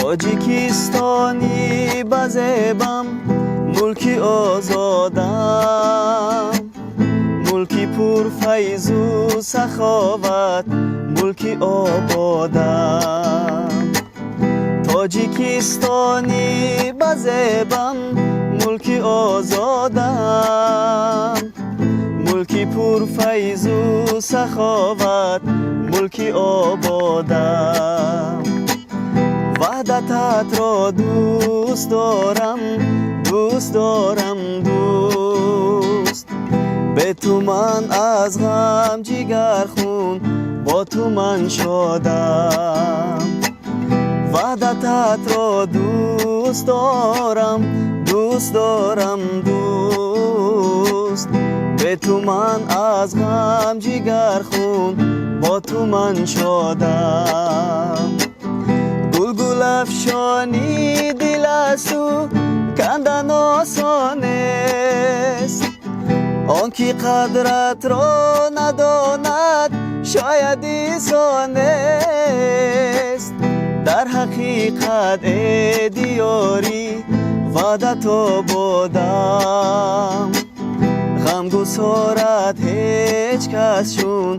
Тоҷикистони базебам, мулки озодам, мулки пурфайзу саховат, мулки ободам. Тоҷикистони базебам, мулки озодам, мулки пурфайзу саховат, мулки ободам. Ваҳдататро дӯст дорам, дӯст дорам, дӯст. Бе ту ман аз ғам ҷигархун, бо ту ман шодам. Ваҳдататро дӯст дорам, дӯст дорам, дӯст. Бе ту ман аз ғам ҷигархун, бо ту ман шодам. Гулгулафшони дил аз ӯ кандан осон нест. Он ки қадратро надонад, шояд инсон нест. Дар ҳақиқат, э диёри ваҳдатободам, ғамгусорат ҳеҷ кас чун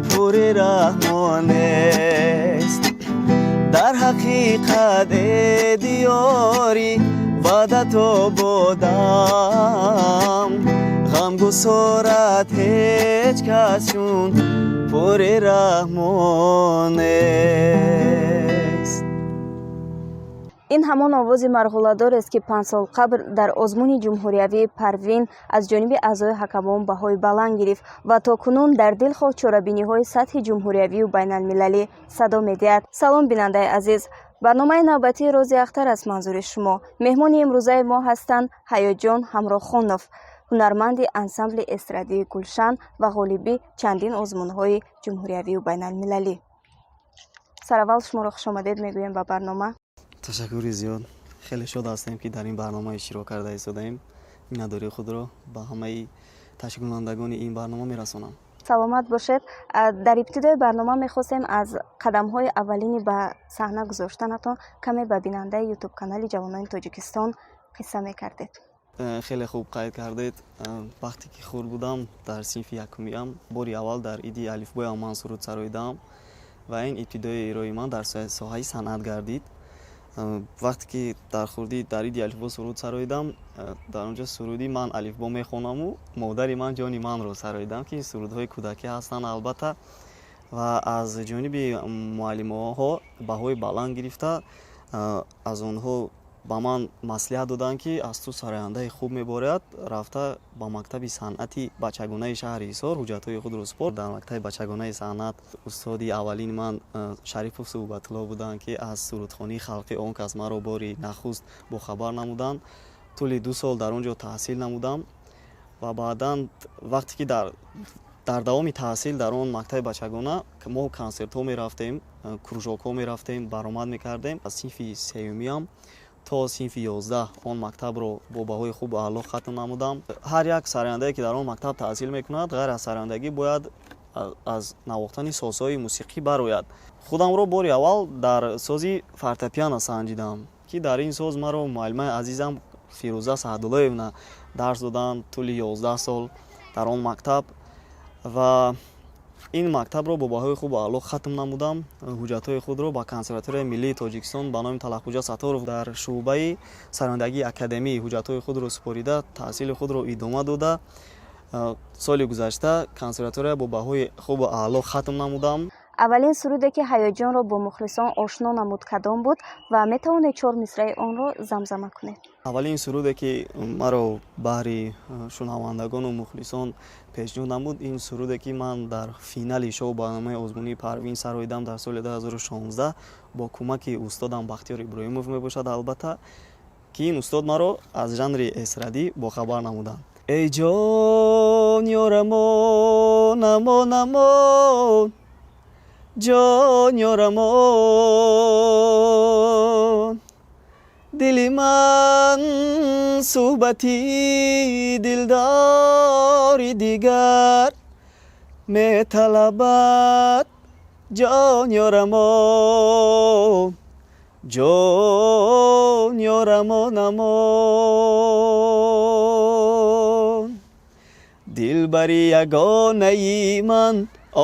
пури раҳмон нест. Дар ҳақиқат, э диёри ваҳдатободам, ғамгусорат ҳеҷ кас чун пури раҳмон нест. Ин ҳамон овози марғуладорест, ки 5 сол қабл дар озмуни ҷумҳуриявии «Парвин» аз ҷониби аъзои ҳакамон баҳои баланд гирифт ва то кунун дар дилхоҳ чорабиниҳои сатҳи ҷумҳуриявию байналмилалӣ садо медиҳад. Салом, бинандаи азиз! Барномаи навбатии «Рози Ахтар» аст манзури шумо. Меҳмони имрӯзаи мо ҳастанд Ҳаётҷон Ҳамроҳхонов, ҳунарманди ансамбли эстрадии «Гулшан» ва ғолиби чандин озмунҳои ҷумҳуриявию байналмилалӣ. Сараввал шуморо хушомадед мегӯем ба барнома. Ташаккури зиёд. Хеле шод ҳастем, ки дар ин барнома иштирок карда истодаем. Миннатдории худро ба ҳамаи ташкилкунандагони ин барнома мерасонам. Саломат бошед. Дар ибтидои барнома мехостем аз қадамҳои аввалини ба саҳна гузоштанатон каме ба бинандаи Ютуб канали «Ҷавонони Тоҷикистон» қисса мекардед. Хеле хуб қайд кардед. Вақте ки хурд будам, дар синфи якумиам, бори аввал дар иди алифбоям ман суруд сароидаам ва ин ибтидои роҳи ман дар соҳаи санъат гардид. Вақте ки дар хурдӣ дар иди алифбо суруд сароидам, дар он ҷо суруди «Ман алифбо мехонаму модари ман ҷони манро» сароидам, ки ин сурудҳои кӯдакӣ ҳастанд, албатта, ва аз ҷониби муаллимоҳо баҳои баланд гирифта, аз онҳо ба ман маслиҳат доданд, ки аз ту сарояндаи хуб меборад, рафта ба мактаби санъати бачагонаи шаҳри Ҳисор ҳуҷҷатҳои худро супор. Дар мактаби бачагонаи санъат устоди аввалини ман Шарипов Суҳбатулло буданд, ки аз сурудхонии халқӣ он кас маро бори нахуст бохабар намуданд. Тӯли 2 сол дар он ҷо таҳсил намудам ва баъдан, вақте ки дар давоми таҳсил дар он мактаби бачагона мо консертҳо мерафтем, кружокҳо мерафтем, баромад мекардем, аз синфи сеюмиам то синфи 11 он мактабро бо баҳои хубу аъло хатм намудам. Ҳар як сарояндае, ки дар он мактаб таҳсил мекунад, ғайр аз сарояндагӣ бояд аз навохтани созҳои мусиқӣ барояд. Худамро бори аввал дар сози фортепиано санҷидам, ки дар ин соз маро муаллимаи азизам Фирӯза Саъдуллоевна дарс доданд тӯли 11 сол дар он мактаб. Ва ин мактабро бо баҳои хубу аъло хатм намудам. Ҳуҷҷатҳои худро ба Консерваторияи миллии Тоҷикистон ба номи Таллаъхӯҷа Сатторов дар шӯъбаи сарояндагии академӣ ҳуҷҷатҳои худро супорида, таҳсили худро идома дода, соли гузашта консерватория бо баҳои хубу аъло хатм намудам. Аввалин суруде, ки Ҳаётҷонро бо мухлисон ошно намуд, кадом буд ва метавонед чор мисраи онро замзама кунед? Аввалин суруде, ки маро баҳри шунавандагону мухлисон пешниҳод намуд, ин суруде, ки ман дар финали шоу барномаи озмунии «Парвин» сароидам дар соли 2016 бо кӯмаки устодам Бахтиёр Иброҳимов мебошад, албатта, ки ин устод маро аз жанри эстрадӣ бохабар намуданд. Эй ҷон, ёрамон, амон, амон, ҷон, ёрамон, дили ман суҳбати дилдори дигар металабад, ҷон, ёрамон. Ҷон ёрамон, амон. Дилбари ягонаи ман,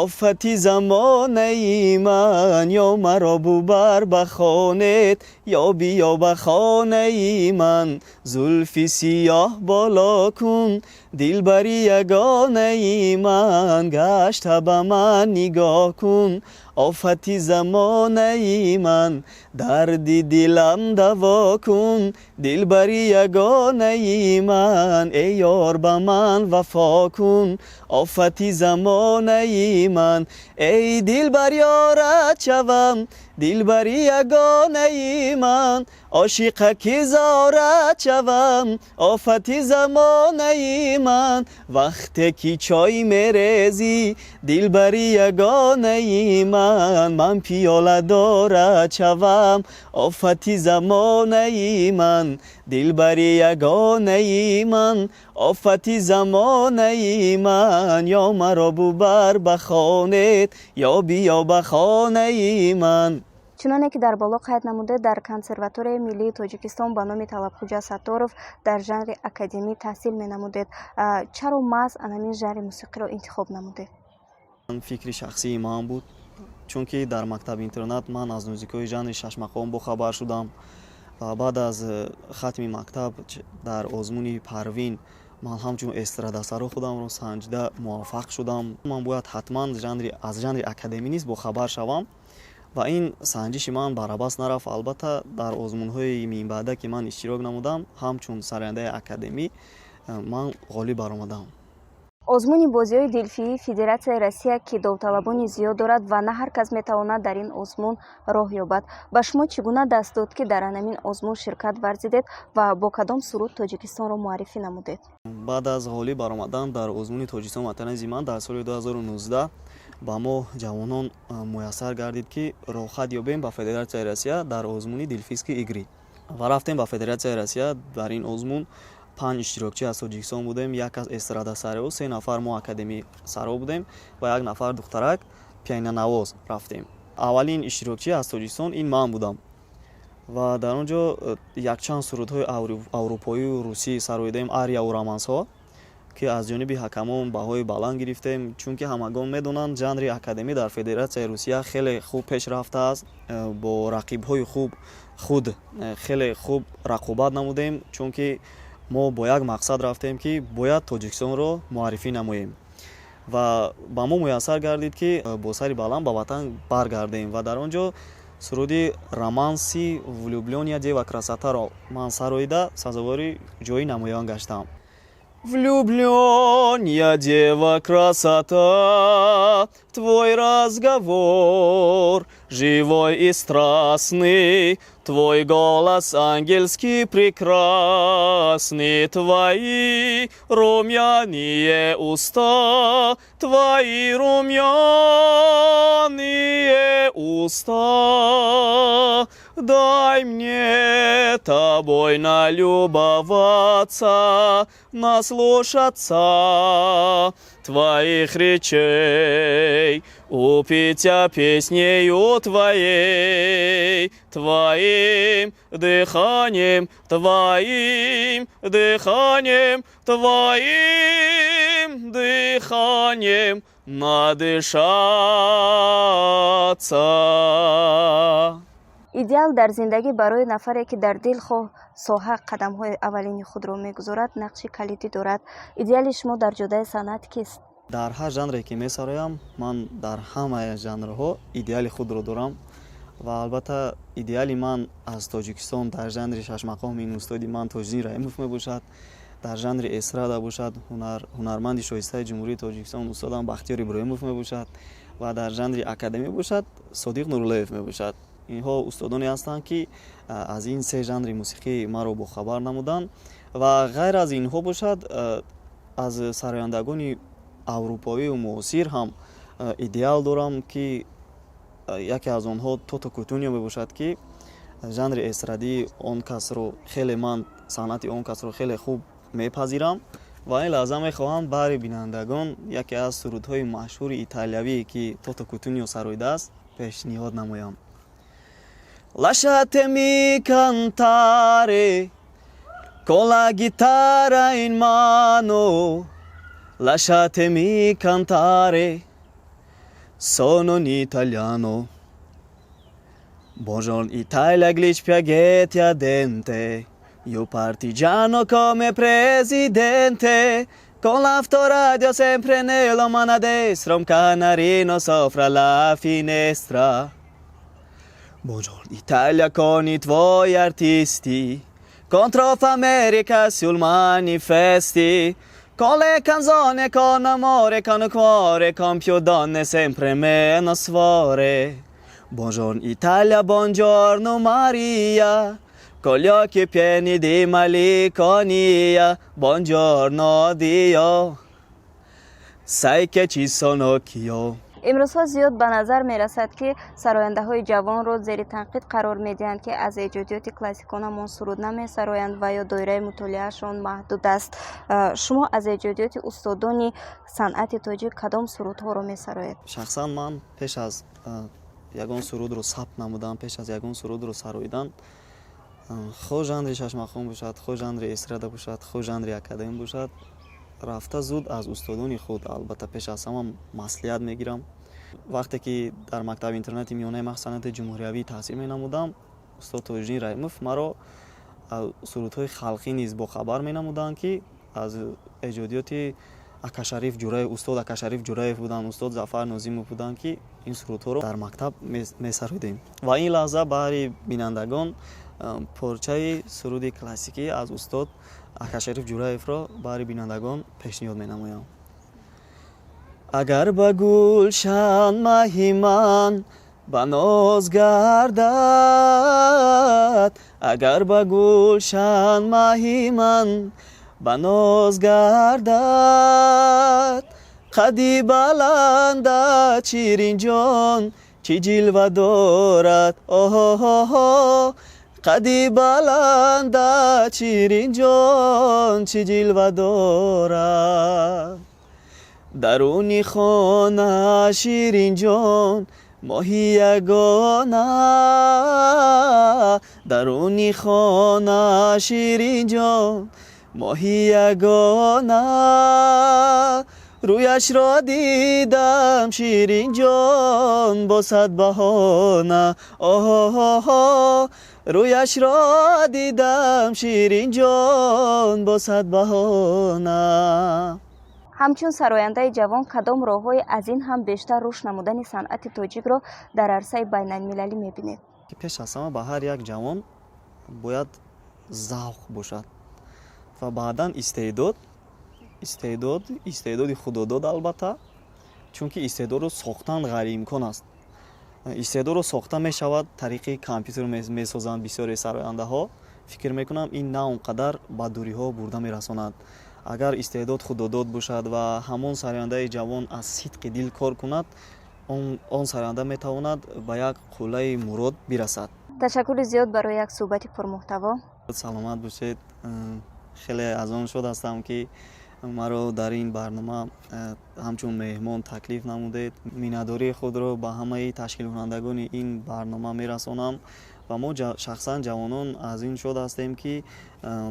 офати замонаи ман, ё маро бубар ба хонет, ё биё ба хонаи ман. Зулфи сиёҳ боло кун, дилбари ягонаи ман, гашта ба ман нигоҳ кун, офати замонаи ман, дарди дилам даво кун, дилбари ягонаи ман, эй ёр, ба ман вафо кун, офати замонаи ман, эй дилбар, ёрат шавам, дилбари ягонаи ман, ошиқа ки зорат шавам, офати замонаи ман. Вақте ки чой мерезӣ, дилбари ягонаи ман, ман пиёла дорат шавам, офати замонаи ман, дилбари ягонаи ман, офати замонаи ман, ё маро бубар ба хонет, ё биё ба хонаи ман. Чуноне ки дар боло қайд намудед, дар Консерваторияи миллии Тоҷикистон ба номи Талабхуҷа Сатторов дар жанри академӣ таҳсил менамудед. Чаро маҳз анамин жанри мусиқиро интихоб намудед? Фикри шахсии ман буд, чунки дар мактаби интернат ман аз нозукиҳои жанри шашмақом бохабар шудам ва баъд аз хатми мактаб дар озмуни Парвин ман ҳамчун эстрадасаро худамро санҷида муваффақ шудам. Ман бояд ҳатман аз жанри академӣ низ бохабар шавам ва ин санҷиши ман барабас нарафт. Албатта, дар озмунҳои минбаъда, ки ман иштирок намудам, ҳамчун сарояндаи академӣ ман ғолиб баромадам. Озмуни бозиҳои Делфии Федератсияи Россия, ки довталабони зиёд дорад ва на ҳар кас метавонад дар ин озмун роҳ ёбад, ба шумо чӣ гуна даст дод, ки дар анамин озмун ширкат варзидед ва бо кадом суруд Тоҷикистонро муаррифӣ намудед? Баъд аз ғолиб баромадан дар озмуни Тоҷикистон Ватани ман дар соли 2019 ба мо ҷавонон муяссар гардид, ки роҳхат ёбем ба Федератсияи Россия дар озмуни Дельфийские игры, ва рафтем ба Федератсияи Россия. Дар ин озмун панҷ иштирокчӣ аз Тоҷикистон будем: як кас эстрадасаро, се нафар мо академӣ саро будем ва як нафар духтарак пианинонавоз рафтем. Аввалин иштирокчӣ аз Тоҷикистон ин ман будам ва дар он ҷо якчанд сурудҳои аврупоию русӣ сароидаем, арияву романсҳо, ки аз ҷониби ҳакамон баҳои баланд гирифтем, чунки ҳамагон медонанд, жанри академӣ дар Федератсияи Русия хеле хуб пеш рафтааст. Бо рақибҳои хуб худ хеле хуб рақобат намудем, чунки мо бо як мақсад рафтем, ки бояд Тоҷикистонро муаррифӣ намоем, ва ба мо муяссар гардид, ки бо сари баланд ба ватан баргардем. Ва дар он ҷо суруди романси «Влюблённая дева красота»-ро ман сароида, сазовори ҷои намоён гаштам. Влюблен я, дева красота, твой разговор живой и страстный, твой голос ангельский прекрасный, твои румяные уста, твои румяные уста. Дай мне тобой налюбоваться, наслушаться твоих речей, упиться песнею твоей, твоим дыханием, твоим дыханием, твоим дыханием надышаться. Идеал дар зиндагӣ барои нафаре, ки дар дилхоҳ соҳа қадамҳои аввалини худро мегузорад, нақши калидӣ дорад. Идеали шумо дар ҷодаи санъат кист? Дар ҳар жанре, ки месароям, ман дар ҳамаи жанрҳо идеали худро дорам ва албатта идеали ман аз Тоҷикистон дар жанри шашмақом ин устоди ман Тоҷиддин Раҳимов мебошад, дар жанри эстрада бошад, ҳунарманди шоистаи Ҷумҳурии Тоҷикистон устодам Бахтиёр Иброҳимов мебошад ва дар жанри академӣ бошад, Содиқ Нуруллоев мебошад. Инҳо устодоне ҳастанд, ки аз ин се жанри мусиқӣ маро бохабар намуданд. Ва ғайр аз инҳо бошад, аз сарояндагони аврупоию муосир ҳам идеал дорам, ки яке аз онҳо Тото Кутуньо мебошад, ки жанри эстрадии он касро хеле, ман санъати он касро хеле хуб мепазирам. Ва ин лаҳза мехоҳам баҳри бинандагон яке аз сурудҳои машҳури италиявӣ, ки Тото Кутуньо сароидааст, пешниҳод намоям. Lasciatemi cantare con la chitarra in mano, lasciatemi cantare, sono un italiano. Buongiorno Italia, gli spaghetti al dente, io partigiano come presidente, con l'autoradio sempre nella mano destra, un canarino sopra la finestra. Buongiorno Italia con i tuoi artisti, contro America sul manifesti, con le canzoni, con amore, con cuore, con più donne, sempre meno suore. Buongiorno Italia, buongiorno Maria, con gli occhi pieni di malinconia. Buongiorno Dio, sai che ci sono anch'io. Имрӯзҳо зиёд ба назар мерасад, ки сарояндаҳои ҷавонро зери танқид қарор медиҳанд, ки аз эҷодиёти классиконамон суруд намесароянд ва ё доираи мутолиаашон маҳдуд аст. Шумо аз эҷодиёти устодони санъати тоҷик кадом сурудҳоро месароед? Шахсан ман пеш аз ягон сурудро сабт намудан, пеш аз ягон сурудро сароидан, хоҳ жанри шашмақом бошад, хоҳ жанри эстрада бошад, хоҳ жанри академӣ бошад, рафта зуд аз устодони худ, албатта, пеш аз ҳама маслиҳат мегирам. Вақте ки дар мактаби интернати миёнаи махсус санъати ҷумҳуриявӣ таҳсил менамудам, устод Тоҷиддин Раҳимов маро сурудҳои халқӣ низ бохабар менамуданд, ки аз эҷодиёти Акашариф Ҷураев, устод Акашариф Ҷураев буданд, устод Зафар Нозимов буданд, ки ин сурудҳоро дар мактаб месарудем. Ва ин лаҳза баҳри бинандагон порчаи суруди классикӣ аз устод Акашариф Ҷураевро баҳри бинандагон пешниҳод менамоям. Агар ба гулшан маҳи ман ба ноз гардад, агар ба гулшан маҳи ман ба ноз гардад, қади баландат, Ширинҷон, чӣ ҷилва дорад, оҳоҳо, қади баландат, Ширинҷон, чӣ ҷилва дорад. Даруни хона, Ширинҷон, моҳи ягона, даруни хона, Ширинҷон, моҳи ягона, рӯяшро дидам, Ширинҷон, бо сад баҳона, оҳоҳо, рӯяшро дидам, Ширинҷон, бо сад баҳона. Ҳамчун сарояндаи ҷавон кадом роҳҳои аз ин ҳам бештар рушд намудани санъати тоҷикро дар арсаи байналмилалӣ мебинед? Пеш аз ҳама ба ҳар як ҷавон бояд завқ бошад ва баъдан истеъдод, истеъдод, истеъдоди худодод, албатта, чунки истеъдодро сохтан ғайриимкон аст. Истеъдодро сохта мешавад, тариқи компютер месозанд бисёре сарояндаҳо. Фикр мекунам, ин на он қадар ба дуриҳо бурда мерасонад. Агар истеъдод худодод бошад ва ҳамон сарояндаи ҷавон аз сидқи дил кор кунад, он сароянда метавонад ба як қуллаи мурод бирасад. Ташаккури зиёд барои як суҳбати пурмуҳтаво. Саломат бошед. Хеле аз он шод ҳастам, ки маро дар ин барнома ҳамчун меҳмон таклиф намудед. Миннатдории худро ба ҳамаи ташкилкунандагони ин барнома мерасонам ва мо шахсан ҷавонон аз ин шод ҳастем, ки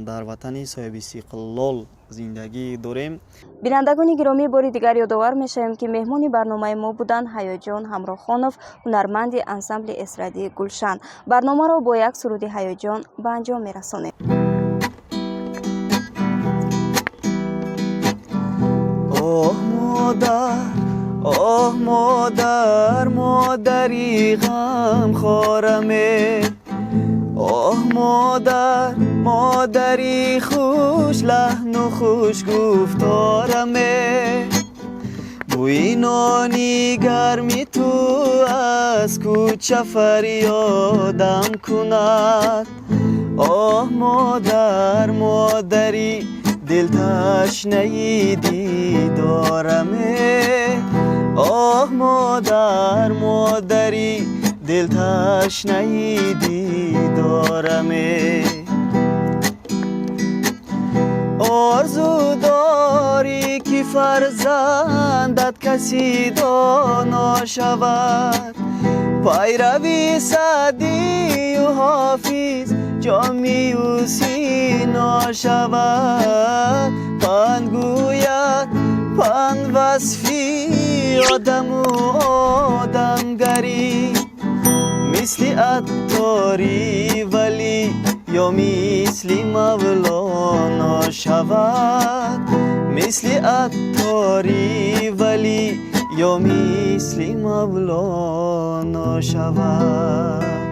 дар ватани соҳибистиқлол зиндагӣ дорем. Бинандагони гиромӣ, бори дигар ёдовар мешавем, ки меҳмони барномаи мо буданд Ҳаёҷон Ҳамроҳхонов, ҳунарманди ансамбли эстрадии «Гулшан». Барномаро бо як суруди Ҳаёҷон ба анҷом мерасонем. Оҳ модар, оҳ модар, модари ғамхораме, оҳ модар, модари хушлаҳну хушгуфтораме, бӯи нони гарми ту аз кӯча фарёдам кунад, оҳ модар, модари дилташнаи дидораме, оҳ модар, модари дилташнаи дидораме. Орзу дорӣ, ки фарзандат каси доно шавад. Пайрави Саъдию Ҳофиз, Ҷомию Сино шавад. Панд гӯяд, панд, васфи одаму одамгарӣ, мисли Аттори, Валӣ ё мисли Мавлоно шавад, мисли Аттори, Валӣ ё мисли Мавлоно шавад.